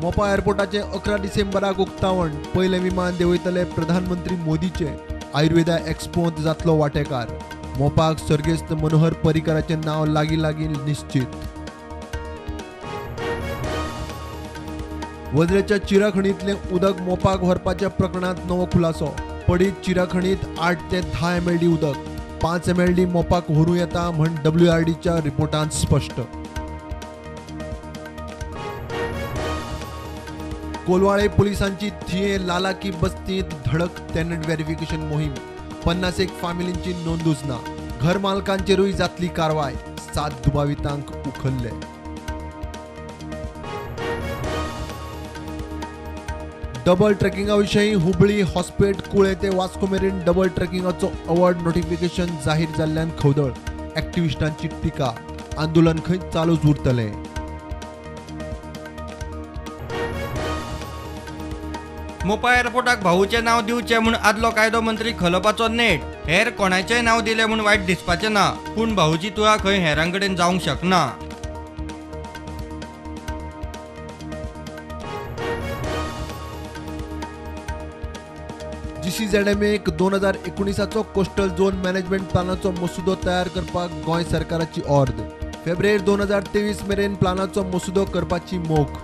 मोपा एअरपोर्टाचें 11 डिसेंबराक उक्तावण. पयलें विमान देंवयतले प्रधानमंत्री मोदीचें. आयुर्वेदा एक्स्पोंत जातलो वांटेकार. मोपाक सर्गेस्त मनोहर पर्रीकराचें नांव लागीं लागीं निश्चित. वजरेच्या चिराखणींतलें उदक मोपाक व्हरपाच्या प्रकरणांत नवो खुलासो. पडीत चिराखणींत 8 ते 10 MLD उदक, 5 MLD मोपाक व्हरूं येता म्हण WRDच्या रिपोर्टांत स्पश्ट. कोलवाळे पुलिसांची थिये लालाकी बस्तीत धडक टेनंट व्हेरिफिकेशन मोहीम. 51 फामिलींची नोंदूच ना. घर मालकांचेरूय जातली कारवाय. 7 दुबावितांक उखल्ले. डबल ट्रेकिंगा विशीं हुबळी हॉस्पेट कुळे ते वास्को मेरेन डबल ट्रेकिंगाचो अवॉर्ड नोटिफिकेशन जाहीर जाल्ल्यान खवदळ. एक्टिविस्टांची टिका. आंदोलन खंय चालूच उरतलें. मोपा एअरपोर्टाक भाऊचें नांव दिवचें म्हूण आदलो कायदो मंत्री खलपाचो नेट. हेर कोणाचेंय नांव दिलें म्हूण वायट दिसपाचें ना, पूण भाऊची तुळा खंय हेरां कडेन जावंक शकना. GCZMA 2019चो कोस्टल झोन मॅनेजमेंट प्लानाचो मसुदो तयार करपाक गोंय सरकाराची ऑर्द. फेब्रुवारी 2023 मेरेन प्लानाचो मसुदो करपाची मोख.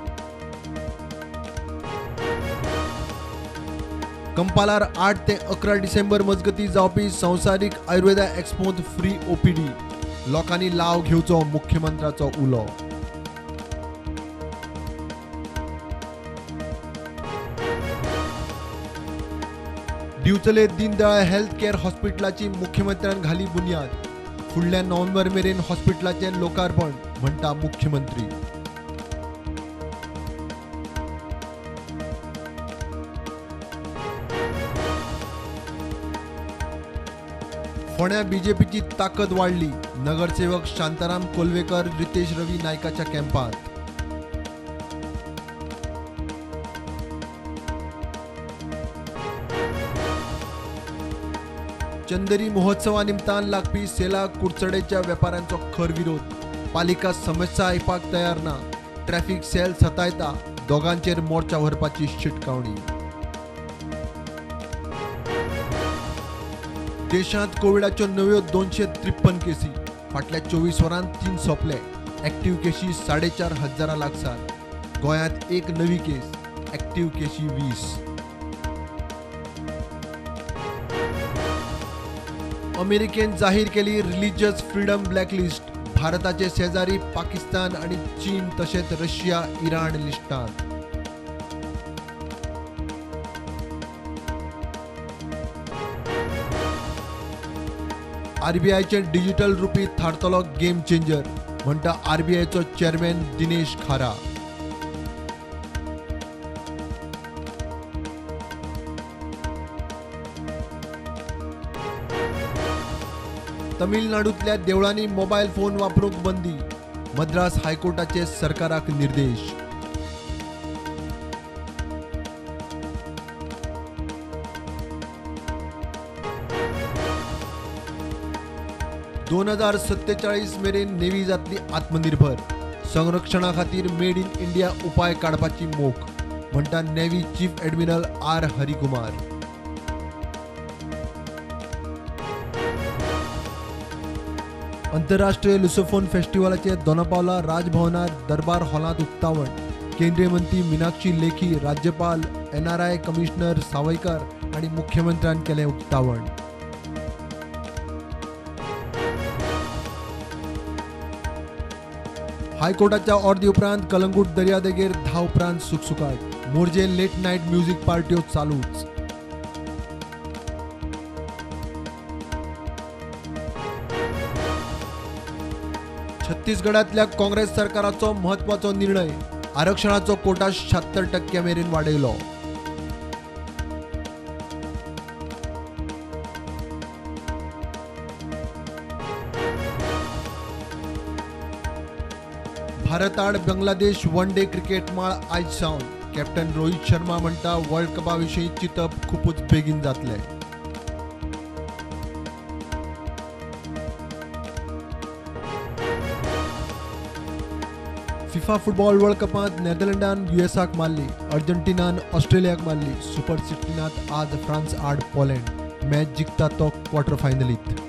कंपालार 8 ते 11 डिसेंबर मजगती जावपी संवसारीक आयुर्वेदा एक्स्पोंत फ्री OPD. लोकांनी लाव घेवचो मुख्यमंत्र्याचो उलो. दिवचले दीनदयाळ हेल्थ केअर हॉस्पिटलाची मुख्यमंत्र्यान घाली बुन्याद. फुडल्या नोव्हेंबर मेरेन हॉस्पिटलाचें लोकार्पण म्हणटा मुख्यमंत्री. फोंड्या बीजेपीची ताकद वाडली. नगरसेवक शांताराम कोलवेकर रितेश रवी नायकाच्या कॅम्पात. चंदेरी महोत्सवा निमतान लागपी सेला कुडचडेच्या वेपाऱ्यांचो खर विरोध. पालिका समस्या आयकपाक तयार ना. Traffic sale सतायता. दोगांचेर मोर्चा व्हरपाची शिटकावणी. देशांत कोविडाच्यो नव्यो 253 केसी. फाटल्या 24 वरांत 3 सोंपले. एक्टिव्ह केशी 4,500 लागसार. गोंयांत 1 नवी केस. एक्टिव्ह केशी 20. अमेरिकेन जाहीर केली रिलिजियस फ्रीडम ब्लॅकलिस्ट. भारताचे शेजारी पाकिस्तान आनी चीन तशेंच रशिया इराण लिस्टांत. आरबीआयचे डिजिटल रुपी थारतलो गेम चेंजर म्हणटा आरबीआयचो चेअरमॅन दिनेश खारा. तमिळनाडूंतल्या देवळांनी मोबायल फोन वापरूंक बंदी. मद्रास हायकोर्टाचे सरकाराक निर्देश. ...2047 मेरेन नेव्ही जातली आत्मनिर्भर. संरक्षणा खातीर मेड इन इंडिया उपाय काडपाची मोख म्हणटा navy chief admiral R Harikumar. अंतरराष्ट्रीय लुसोफोन फेस्टिव्हलाचे दोनापावला राजभवनार दरबार हॉलांत उक्तावण. केंद्रीय मंत्री मीनाक्षी लेखी, राज्यपाल, NRI commissioner Sawaikar आनी मुख्यमंत्र्यान केलें उक्तावण. हायकोर्टाच्या ऑर्दी उपरांत कलंगूट दर्यादेगेर 10 उपरांत सुकसुकाट. मोरजे लेट नायट म्युझिक पार्ट्यो चालूच. छत्तीसगडांतल्या काँग्रेस सरकाराचो म्हत्वाचो निर्णय. आरक्षणाचो कोटा 76% मेरेन वाडयलो. भारताआड बांगलादेश वन डे क्रिकेट माळ आयज सावन. कॅप्टन रोहित शर्मा म्हणटा वर्ल्ड कपा विशीं चिंतप खुबूच बेगीन जातलें. फिफा फुटबॉल वर्ल्ड कपांत नेदरलँडान युएसाक मारली, अर्जेंटिनान ऑस्ट्रेलियाक मारली. सुपर 16 आज फ्रांस आड पोलंड, मॅच जिखता तो क्वॉर्टर फायनलीत.